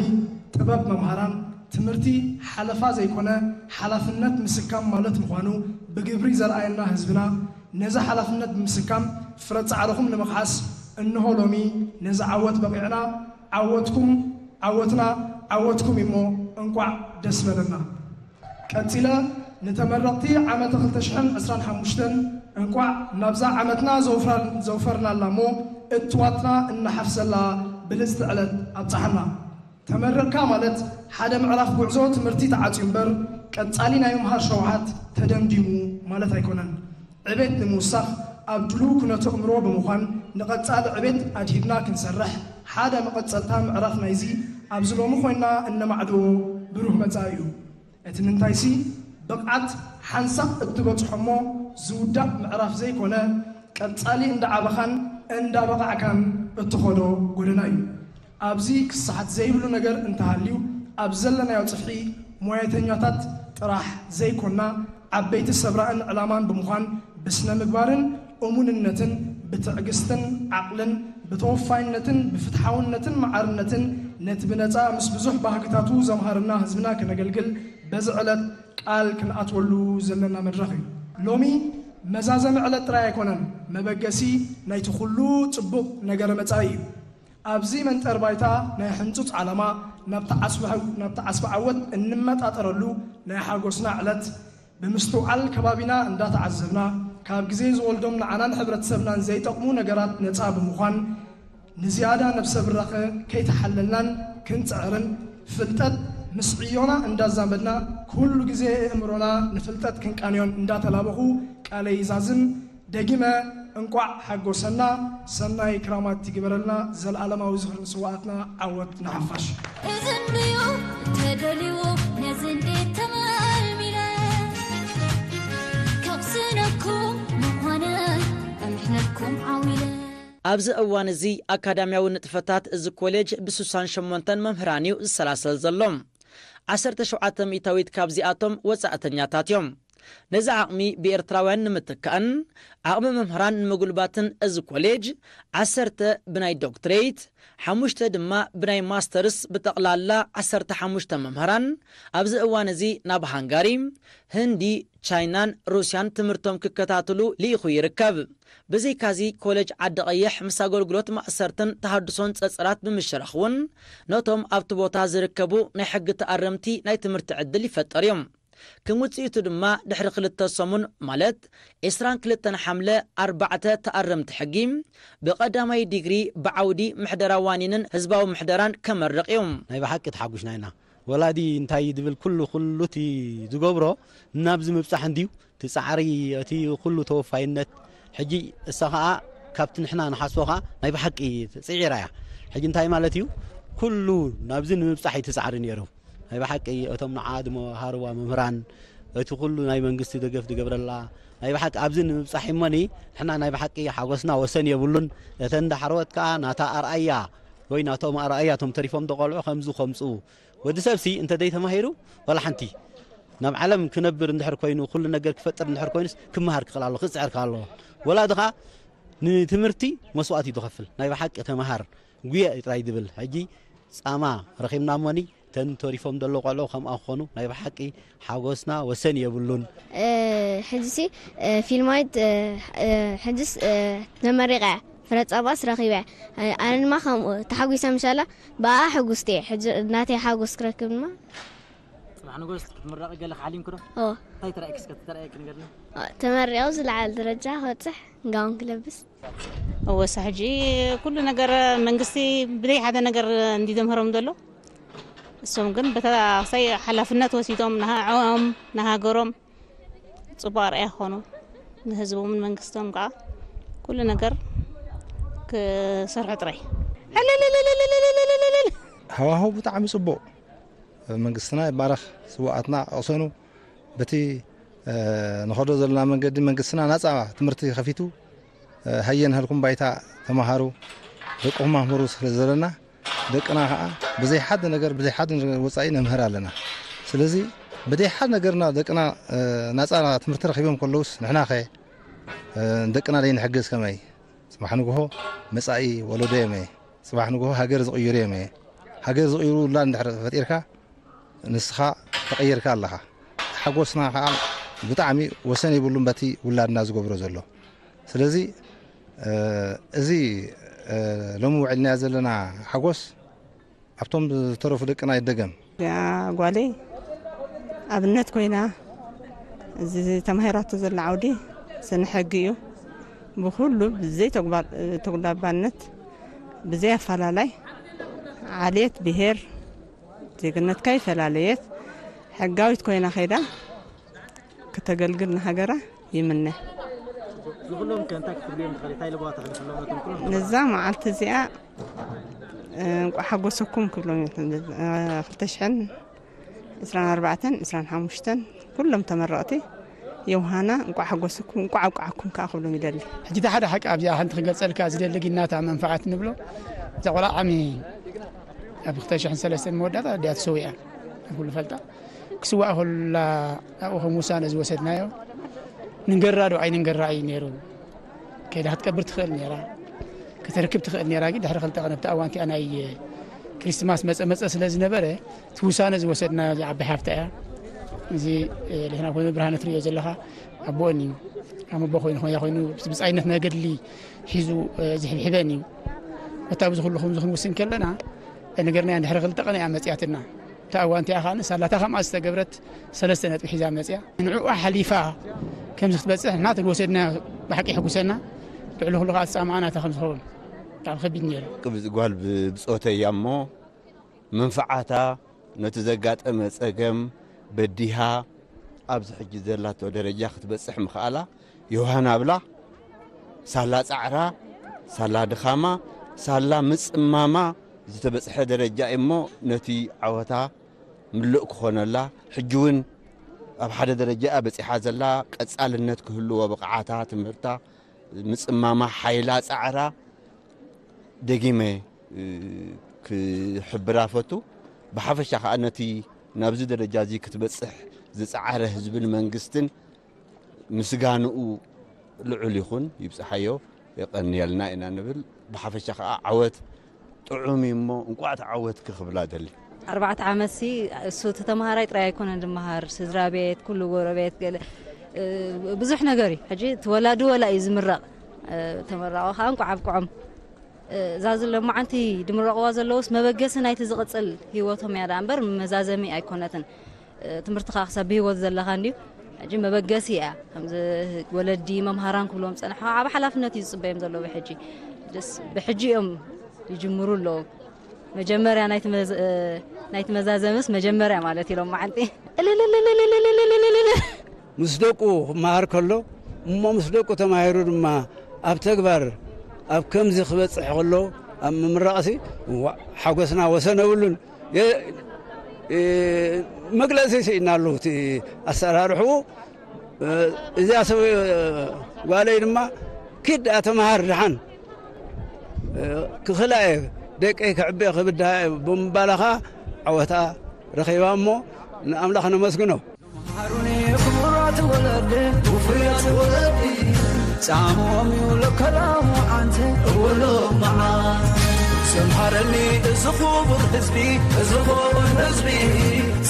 ጥበብ መምሃራን ትምህርቲ ሓለፋ ዘይኮነ ሓላፍነት ምስካም ማለት ምዃኑ ብግብሪ ዘርኣየና ህዝብና ነዚ ሓላፍነት ብምስካም ፍረ ጻዕርኹም ንምኽሓስ እንሆ ሎሚ ነዚ ዓወት በቒዕና። ዓወትኩም ዓወትና ዓወትኩም እዩሞ እንቋዕ ደስ በለና። ቀጺለ ንተመረቕቲ ዓመተ ክልተ ሽሕን ዕስራን ሓሙሽተን እንቋዕ ናብዛ ዓመትና ዘውፈርናላ እሞ እትዋትና እነሓፍሰላ ብልጽቲ ዕለት ኣብጽሓና። ተመሪቕካ ማለት ሓደ ምዕራፍ ጉዕዞ ትምህርቲ ተዓጽዩ እምበር ቀጻሊ ናይ ምምሃር ሸውሃት ተደምዲሙ ማለት ኣይኮነን። ዕቤት ንምውሳኽ ኣብ ድሉው ኩነተ እምሮ ብምዃን ንቐጻሊ ዕቤት ኣድሂብና ክንሰርሕ ሓደ መቐጸልታ ምዕራፍ ናይዚ ኣብዚ ሎሚ ኮይና እነማዕድዎ ብሩህ መጻኢ እዩ። እቲ ምንታይሲ፣ ብቕዓት ሓንሳብ እትበጽሖ እሞ ዝውዳእ ምዕራፍ ዘይኮነ፣ ቀጻሊ እንዳዓበኻን እንዳበቓዕካን እትኸዶ ጎደና እዩ። ኣብዚ ክሰሓት ዘይብሉ ነገር እንተሃልዩ፣ ኣብ ዘለናዮ ጽፍሒ ሞያተኛታት ጥራሕ ዘይኮና፣ ዓበይቲ ሰብ ራእን ዕላማን ብምዃን፣ ብስነ ምግባርን እሙንነትን፣ ብትዕግስትን ዓቕልን፣ ብተወፋይነትን ብፍትሓውነትን መዓርነትን ነቲ ብነጻ ምስ ብዙሕ ባህግታቱ ዘምሃረና ህዝብና ከነገልግል በዚ ዕለት ቃል ክንኣትወሉ ዘለና መድረኽ እዩ። ሎሚ መዛዘሚ ዕለት ጥራይ ኣይኮነን፣ መበገሲ ናይቲ ኩሉ ጽቡቕ ነገረ መጻኢ እዩ። ኣብዚ መንጠር ባይታ ናይ ሕንጹጽ ዓላማ ናብቲ ዓስቢ ዓው-፣ ናብቲ ዓስቢ ዓወት እንመጣጠረሉ ናይ ሓጎስና ዕለት ብምስትውዓል ከባቢና እንዳተዓዘብና፣ ካብ ግዜ ዝወልዶም ንዓናን ሕብረተሰብናን ዘይጠቕሙ ነገራት ነጻ ብምዃን፣ ንዝያዳ ነብሰ ብራኸ ከይተሓለልናን ክንጽዕርን፣ ፍልጠት ምስ ዕዮና እንዳዛመድና፣ ኩሉ ግዜ ኣእምሮና ንፍልጠት ክንቃንዮን እንዳተላበኹ ቃለይ ይዛዝም። ደጊመ እንቋዕ ሓጎሰና፣ ሰናይ ክራማት ይግበረልና። ዘለኣለማዊ ዝኽሪ ንስውኣትና፣ ዓወት ንሓፋሽ። እዝንዮ ተደልዎ ነዚ እንዴት ተማልሚለ ከቕስነኩም ምዃነ ኣምሕነኩም ዓዊለ። ኣብዚ እዋን እዚ ኣካዳሚያዊ ንጥፈታት እዚ ኮሌጅ ብስሳን ሸሞንተን መምህራን እዩ ዝሰላሰል ዘሎ። ዓሰርተ ሸውዓተ ሚእታዊት ካብዚኣቶም ወጻእተኛታት እዮም። ነዚ ዓቕሚ ብኤርትራውያን ንምትካእን ዓቕሚ መምህራን ንምጉልባትን እዚ ኮሌጅ ዓሰርተ ብናይ ዶክትሬት፣ ሓሙሽተ ድማ ብናይ ማስተርስ ብጠቕላላ ዓሰርተ ሓሙሽተ መምህራን ኣብዚ እዋን እዚ ናብ ሃንጋሪ፣ ህንዲ፣ ቻይናን ሩስያን ትምህርቶም ክከታትሉ ልኢኹ ይርከብ። ብዘይካዚ ኮሌጅ ዓዲ ቀይሕ ምስ ኣገልግሎት ማእሰርትን ተሃድሶን ጸጸራት ብምሽራኽ እውን ነቶም ኣብቲ ቦታ ዝርከቡ ናይ ሕጊ ተኣረምቲ ናይ ትምህርቲ ዕድል ይፈጠር እዮም። ከም ውጽኢቱ ድማ ድሕሪ ክልተ ሰሙን ማለት ዕስራን ክልተን ሓምለ ኣርባዕተ ተኣረምቲ ሕጊ ብቐዳማይ ዲግሪ ብዓውዲ ምሕደራ ዋኒንን ህዝባዊ ምሕደራን ከመርቕ እዩ። ናይ ብሓቂ ተሓጒስና ኢና። ወላዲ እንታይ ድብል ኩሉ ኩሉ እቲ ዝገብሮ ናብዚ ምብጻሕ እንድዩ እቲ ጻዕሪ እቲ ኩሉ ተወፋይነት ሕጂ እሳ ኸኣ ካብቲ ንሕና ንሓስቦ ኸኣ ናይ ብሓቂ ጽዒራ እያ። ሕጂ እንታይ ማለት እዩ? ኩሉ ናብዚ ንምብጻሕ እዩ ትጻዕሪ ነይሩ። ናይ ብሓቂ እቶም ንዓ ድመሃርዋ መምህራን፣ እቲ ኩሉ ናይ መንግስቲ ደገፍ ዝገብረላ፣ ናይ ብሓቂ ኣብዚ ንምብጻሕ እሞኒ ንሕና ናይ ብሓቂ ሓጎስና ወሰን የብሉን። እተን ዳሕረወት ከኣ ናታ ኣርኣያ ወይ ናቶም ኣርኣያ እቶም ተሪፎም ደቆልዑ ከምዚ ከምጽኡ ወዲ ሰብሲ እንተ ዘይተማሂሩ ዋላ ሓንቲ ናብ ዓለም ክነብር እንድሕር ኮይኑ ኩሉ ነገር ክፈጥር እንድሕር ኮይኑስ ክመሃር ክኽእል ኣለዎ፣ ክጽዕር ክኽእል ኣለዎ። ወላዲ ኸኣ ንትምህርቲ መስዋእቲ እዩ ዝኸፍል። ናይ ብሓቂ ተመሃር ጉየ ጥራይ ዝብል። ሕጂ ጻማ ረኺብና እሞኒ እተን ተሪፎም ዘሎ ቆልዑ ከምኣ ክኾኑ ናይ ብሓቂ ሓጎስና ወሰን የብሉን። እ፣ ሕጂሲ፣ እ፣ ፊልማዊት፣ እ፣ እ፣ ሕጂስ፣ እ፣ ተመሪቐ እየ። ፍረ ጻባስ ረኺበ እየ። እ፣ ኣነ ድማ ከምኡ ተሓጒሰ ምሻላ ብኣ ሕጉስቲ እየ። ሕጂ ናተይ ሓጎስ ክረክብ ድማ ጽባሕ ንጎስ ክትምረቒ ገለ ሓሊምኪ ዶ? ኦ። እንታይ ተራእየኪ እስከ ተራእየኪ ንገርኒ። ኦ፣ ተመሪቐ ዝለዓለ ደረጃ ክበጽሕ ጋውን ክለብስ። እወ፣ ሳ ሕጂ ኩሉ ነገር መንግስቲ ብዘይ ሓደ ነገር እንዲ ዘምህሮም ዘሎ። እሶም ግን በታ ሳይ ሓላፍነት ወሲዶም ንሃ-፣ ንዕኦም፣ ንሃገሮም ጽቡቕ ኣርኣያ ክኾኑ፣ ንህዝቦምን መንግስቶም ከዓ ኩሉ ነገር ክሰርሑ ጥራይ። ዕልልልልልልልልልልልል። ሃዋህው ብጣዕሚ ጽቡቕ። መንግስትና ይባረኽ፣ ስውኣትና ኣቕሰኑ። በቲ፣ እ፣ ንኸዶ ዘለና መንገዲ መንግስትና ናጻ ትምህርቲ ከፊቱ፣ እ፣ ሃየ ንሃልኩም ባይታ ተማሃሩ፣ ደቅኹም ኣምህሩ ስለ ዘለና፣ ደቅና ኸዓ ብዘይ ሓደ ነገር፣ ብዘይ ሓደ ነገር ወጻኢ ነምህር ኣለና። ስለዚ ብዘይ ሓደ ነገርና ደቅና፣ እ፣ ናጻ ትምህርቲ ረኺቦም ከለውስ ንሕናኸ፣ እ፣ ደቅና ደይንሕግዝ ከመይ? ጽባሕ ንግሆ መጻኢ ወለዶ እዮም እየ። ጽባሕ ንግሆ ሃገር ዝቕይሩ እዮም እየ። ሃገር ዝቕይሩ ውላድ እንድሕር ፈጢርካ፣ ንስኻ ተቐይርካ ኣለኻ። ሓጎስና ኸዓ ብጣዕሚ ወሰን የብሉን በቲ ውላድና ዝገብሮ ዘሎ። ስለዚ፣ እ፣ እዚ፣ እ፣ ሎሚ ውዕልናዮ ዘለና ሓጎስ ኣብቶም ዝተረፉ ደቅና ይደገም። እዚኣ ጓለይ ኣብነት ኮይና፣ እዚ ተማሂራቶ ዘላ ዓውዲ ስነ ሕጊ እዩ። ብኹሉ ብዘይ ተጉባ-፣ ተጉላባነት፣ ብዘይ ኣፈላላይ፣ ዓሌት፣ ብሄር፣ ዜግነትካ ይፈላለየት፣ ሕጋዊት ኮይና ከይዳ ከተገልግል ንሃገራ ይምነ። ንኹሎም ከ እንታይ ክትብልዮም ትኽእሊ? እንታይ ለበዋ ተሕልፍሎም ነቶም ኩሎም? ነዛ መዓልቲ እዚኣ እንቋዕ ሓጎሰኩም ክብሎም እየ። ክልተ ሽሕን ዕስራን ኣርባዕተን ዕስራን ሓሙሽተን ኩሎም ተመረቕቲ ዮሃና እንቋዕ ሓጎሰኩም፣ እንቋዕ ኣብቅዓኩም ከዓ ክብሎም ይደሊ። ሕጂ እቲ ሓደ ሓቂ ኣብዚኣ ሓንቲ ክገልጸልካ ዝደሊ ግን ናታ መንፈዓት ንብሎ፣ እዛ ቆልዓ ዓሚ ኣብ ክልተ ሽሕን ሰለስተን መወዳእታ ድያ ተሰዊኣ፣ ኩሉ ፈልጣ። ክስዋእ ከላ ኣብኡ ከም ውሳነ ዝወሰድናዮ፣ ንንገራ ዶ ኣይንንገራ እዩ ነይሩ። ከይዳ ክትቀብር ትኽእል ነይራ፣ ከተርክብ ትኽእል ነይራ። ግን ድሕሪ ክልተ ቀን ኣብቲ ኣዋንቲኣ ናይ ክሪስትማስ መጸ መጸ ስለ ዝነበረ፣ እቲ ውሳነ ዝወሰድና እዚ ዓባይ ሓፍታ እያ። እዚ ልሕና ኮይኑ ብርሃነ ትርእዮ ዘለኻ ኣቦኦን እዩ። ከም ኣቦ ኮይኑ ኮይኑ ኮይኑ ብጻይነት ናይ ገድሊ ሒዙ ዝሕብሕበን እዩ። ወታ ኣብዚ ኩሉ ከምዚ ክንውስን ከለና፣ ነገርና ድሕሪ ክልተ ቀን እያ መጽያትና። እታ ኣዋንቲኣ ኸዓ ሳላታ ከምኣ ዝተገብረት ሰለስተ ነጥቢ ሒዛ መጽያ። ንዕኡ ሓሊፋ ከምዚ ክትበጽሕ ናቱ ዝወሰድና ብሓቂ ይሕጉሰና። ልዕሊ ኩሉ ኸዓ ዝጻማዕና እታ ከም ዝኸውን ብጣዕሚ ከቢድ ነይሩ። ቅብጽ ጓል ብብጾተይ እያ እሞ፣ መንፈዓታ ነቲ ዘጋጠመ ጸገም በዲሃ ኣብዚ ሕጂ ዘላቶ ደረጃ ክትበጽሕ ምኽኣላ፣ ዮሃና ብላ ሳላ ጻዕራ፣ ሳላ ድኻማ፣ ሳላ ምጽማማ ዝተበጽሐ ደረጃ እሞ፣ ነቲ ዓወታ ምሉእ ክኾነላ፣ ሕጂ እውን ኣብ ሓደ ደረጃ እያ በጺሓ ዘላ፣ ቀጻልነት ክህልዎ ብቕዓታ፣ ትምህርታ፣ ምጽማማ፣ ሓይላ፣ ጻዕራ ደጊመ፣ እ፣ ክሕብራ ፈቱ። ብሓፈሻ ከኣ ነቲ ናብዚ ደረጃ እዚ ክትበጽሕ ዝጸዓረ ህዝብን መንግስትን ምስጋንኡ ልዑል ይኹን፣ ይብጽሓዮ፣ የቐንየልና ኢና ንብል። ብሓፈሻ ከኣ ዓወት ጥዑም እዩ እሞ እንቋዕ ተዓወትኪ ክብላ ደሊ። ኣርባዕተ ዓመትሲ እሱ እቲ ተምሃራይ ጥራይ ኣይኮነን ዝመሃር፣ ስድራ ቤት፣ ኩሉ ጎረቤት፣ ገለ፣ እ፣ ብዙሕ ነገር እዩ። ሕጂ እቲ ወላዲ ወላ እዩ ዝምረቕ፣ እ፣ ተመራቑ ከኣ እንቋዕ ኣብቅዖም። እ፣ እዛ ዝሎ መዓንቲ ድምረቕዋ ዘለውስ መበገሲ ናይቲ ዝቕጽል ህይወቶም እያ ደኣ እምበር መዛዘሚ ኣይኮነትን። እ፣ ትምህርትኻ ክሳብ ብህይወት ዘለኻ እንድዩ። ሕጂ መበገሲ እያ። ከምዚ ወለዲ መምሃራን ክብሎም ዝጸንሑ ዓቢ ሓላፍነት እዩ ዝጽበዮም ዘሎ ብሕጂ። ደስ፣ ብሕጂ እዮም ይጅምሩ ኣለዉ። መጀመርያ ናይቲ መዝ-፣ እ፣ ናይቲ መዛዘምስ መጀመርያ ማለት ኢሎም መዓንቲ። እልልልልልልልልልልልልልል። ምስ ደቁ ክመሃር ከሎ፣ እሞ ምስ ደቁ ተማሂሩ ድማ ኣብ ተግባር ኣብ ከምዚ ክበጽሕ ከሎ፣ ኣብ ምምራቕሲ፣ ዋእ፣ ሓጎስና ወሰን የብሉን። የ-፣ እ፣ መግለጺ ስኢና ኣለዉ እቲ ኣሰራርሕኡ። እ፣ እዚኣ ሰብ፣ እ፣ ጓለይ ድማ፣ "ኪድ ኣተምሃር ደሓን፣ እ፣ ክኽላ እየ፣ ደቀይ ከዕቢ እየ፣ ክብድሃ እየ" ብምባላኻ ዓወታ ረኺባ እሞ ንኣምላኽ ነመስግኖ። መሃሩኒ ክቡራት ወለዲ፣ ውፉያት ወለዲ፣ ጻምኦም እዩ ለከሎም መዓንተ፣ እወሎም መዓንተ። ዘምሃረኒ እዚ ክቡር ህዝቢ፣ እዚ ክቡር ህዝቢ፣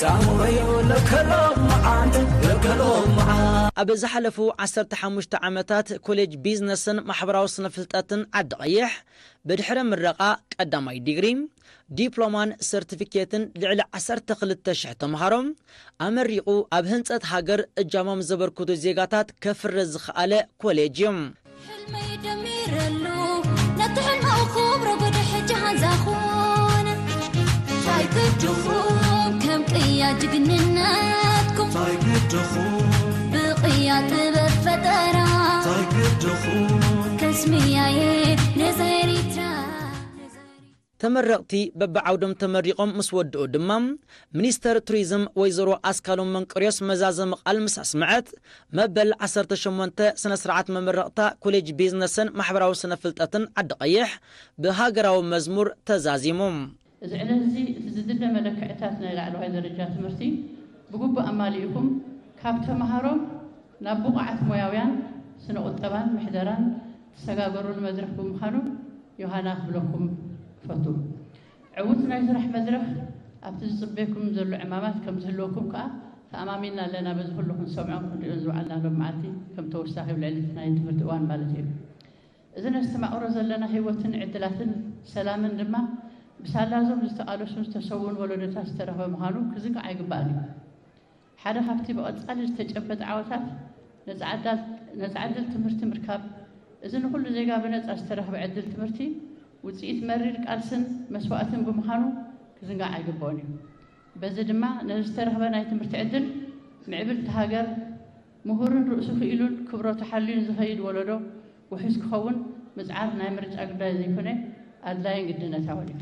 ጻምኦም እዩ ለከሎም መዓንተ፣ ለከሎም መዓንተ። ኣብ ዝሓለፉ ዓሰርተ ሓሙሽተ ዓመታት ኮሌጅ ቢዝነስን ማሕበራዊ ስነ ፍልጠትን ዓዲ ቀይሕ ብድሕረ ምረቓ ቀዳማይ ዲግሪ፣ ዲፕሎማን ሰርቲፊኬትን ልዕሊ ዓሰርተ ክልተ ሽሕ ተምሃሮ ኣመሪቑ ኣብ ህንጸት ሃገር እጃሞም ዘበርክቱ ዜጋታት ከፍሪ ዝኸኣለ ኮሌጅ እዩ። ሕልመይ ደሚረሉ ነቲ ሕልመኡ ክብሮ ጎደ ሕጂ ሃንዛ ኮነ። እንታይ ግድኹም ከም ቅያ ጅግንነትኩም፣ እንታይ ግድኹም ብቅያ ጥበብ ፈጠራ፣ እንታይ ግድኹም ከስምያየ ነዛ ኤሪትራ። ተመረቕቲ በብዓውዶም ተመሪቖም ምስ ወድኡ ድማ፣ ሚኒስተር ቱሪዝም ወይዘሮ ኣስካሎም መንቀርዮስ መዛዘሚ ቃል ምስ ኣስምዐት፣ መበል ዓሰርተ ሸሞንተ ስነ ስርዓት መመረቕታ ኮሌጅ ቢዝነስን ማሕበራዊ ስነ ፍልጠትን ዓዲ ቀይሕ ብሃገራዊ መዝሙር ተዛዚሙ። እዚ ዕለት እዚ እቲ ዝድለ መለክዕታት ናይ ላዕለዋይ ደረጃ ትምህርቲ ብግቡእ ኣማሊእኩም፣ ካብ ተምሃሮ ናብ ብቑዓት ሞያውያን ስነ ቁጠባን ምሕደራን ትሰጋገሩሉ መድረኽ ብምዃኑ ዮሃና ክብለኩም እፈቱ። ዕዉት ናይ ስራሕ መድረኽ ኣብቲ ዝጽበየኩም ዘሎ ዕማማት ከም ዝህልወኩም ከኣ ተኣማሚንና ኣለና። በዚ ኩሉ ክንሰምዖን ክንሪኦን ዝወዓልና ሎም መዓልቲ ከም ተወሳኺ ኣብ ልዕሊ እቲ ናይ ትምህርቲ እዋን ማለት እዩ። እዚ ነስተማቕሮ ዘለና ህይወትን ዕድላትን ሰላምን ድማ ብሳላዞም ዝተቓለሱን ዝተሰውኡን ወለዶታት ዝተረኽበ ምዃኑ ክዝንጋዕ ኣይግባእን እዩ። ሓደ ካብቲ ብቐጻሊ ዝተጨበጠ ዓወታት ነጻ ዕዳል-፣ ነጻ ዕድል ትምህርቲ ምርካብ፣ እዚ ንኹሉ ዜጋ ብነጻ ዝተረኽበ ዕድል ትምህርቲ ውጽኢት መሪር ቃልስን መስዋእትን ብምዃኑ ክዝንጋዕ ኣይግብኦን እዩ። በዚ ድማ ነዚ ዝተረኽበ ናይ ትምህርቲ ዕድል ምዕብልቲ ሃገር፣ ምሁርን ርእሱ ክኢሉን ክብረቱ ሓልዩን ዝኸይድ ወለዶ ውሑስ ክኸውን ምጽዓር ናይ ምርጫ ጉዳይ ዘይኮነ ኣድላይን ግድነታውን እዩ።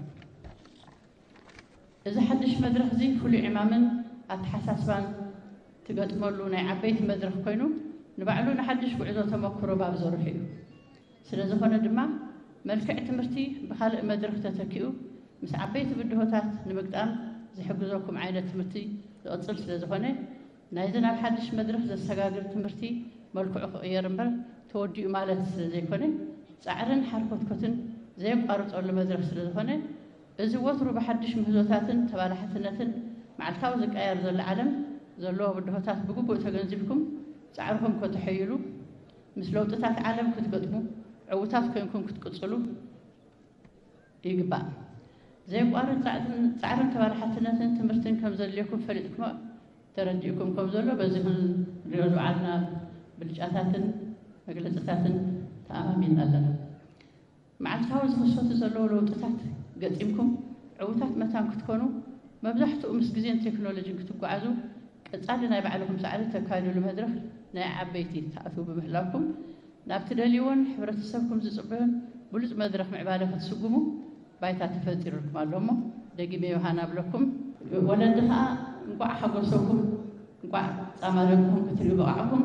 እዚ ሓድሽ መድረኽ እዚ ፍሉይ ዕማምን ኣተሓሳስባን ትገጥመሉ ናይ ዓበይቲ መድረኽ ኮይኑ፣ ንባዕሉ ንሓድሽ ጉዕዞ ተመክሮ ባብ ዘርሑ እዩ። ስለ ዝኾነ ድማ፣ መልክዕ ትምህርቲ ብኻልእ መድረኽ ተተኪኡ፣ ምስ ዓበይቲ ብድሆታት ንምግጣም ዝሕግዘኩም ዓይነት ትምህርቲ ዝቕጽል ስለ ዝኾነ፣ ናይዚ ናብ ሓድሽ መድረኽ ዘሰጋግር ትምህርቲ መልክዑ ክቕየር እምበር፣ ተወዲኡ ማለት ስለ ዘይኮነ፣ ጻዕርን ሓርኮትኮትን ዘየቋርጸሉ መድረኽ ስለ ዝኾነ፣ እዚ ወትሩ ብሓድሽ ምህዞታትን ተባላሕትነትን መዓልታዊ ዝቀያየር ዘሎ ዓለም ዘለዎ ብድሆታት ብግቡእ ተገንዚብኩም፣ ጻዕርኹም ከተሐይሉ፣ ምስ ለውጥታት ዓለም ክትገጥሙ፣ ዕዉታት ኮይንኩም ክትቅጽሉ ይግባእ። ዘየቋርጽ ጻዕርን፣ ጻዕርን ተባላሕትነትን ትምህርትን ከም ዘድልየኩም ፈሊጥኩም፣ ተረዲእኩም ከም ዘሎ በዚ ክንሪኦ ዝወዓልና ብልጫታትን መግለጽታትን ተኣማሚንና ኣለና። መዓልታዊ ዝኽሰቱ ዘለዉ ለውጥታት ገጢምኩም ዕዉታት መታን ክትኮኑ፣ መብዛሕትኡ ምስ ግዜን ቴክኖሎጂን ክትጓዓዙ፣ ቀጻሊ ናይ ባዕልኹም ጻዕሪ ተካይድሉ መድረኽ ናይ ዓበይቲ ትኣትዉ ብምህላውኩም፣ ናብ ትደልይዎን ሕብረተሰብኩም ዝጽበዮን ብሉጽ መድረኽ ምዕባለ ክትስጉሙ ባይታ ተፈጢሩልኩም ኣሎ እሞ፣ ደጊመ ዮሃና እብለኩም። ወለዲ ከኣ እንቋዕ ሓጎሰኩም፣ እንቋዕ ጻማ ደቅኹም ክትርእዩ በቓዕኩም።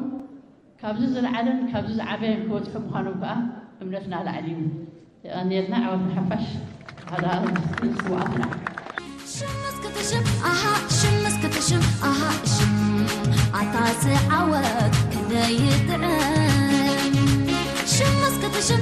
ካብዚ ዝለዓለን ካብዚ ዝዓበየን ክበጽሑ ምዃኖም ከኣ እምነትና ላዕሊ እዩ። የቐንየልና። ዓወት ንሓፋሽ። ኣደራ ስውኣትና። ሽምስ ክትሽም ኣሃ ሽምስ ክትሽም ኣሃ ሽም ኣታ ዝዓወት ክንደይ ይጥዕም። ሽምስ ክትሽም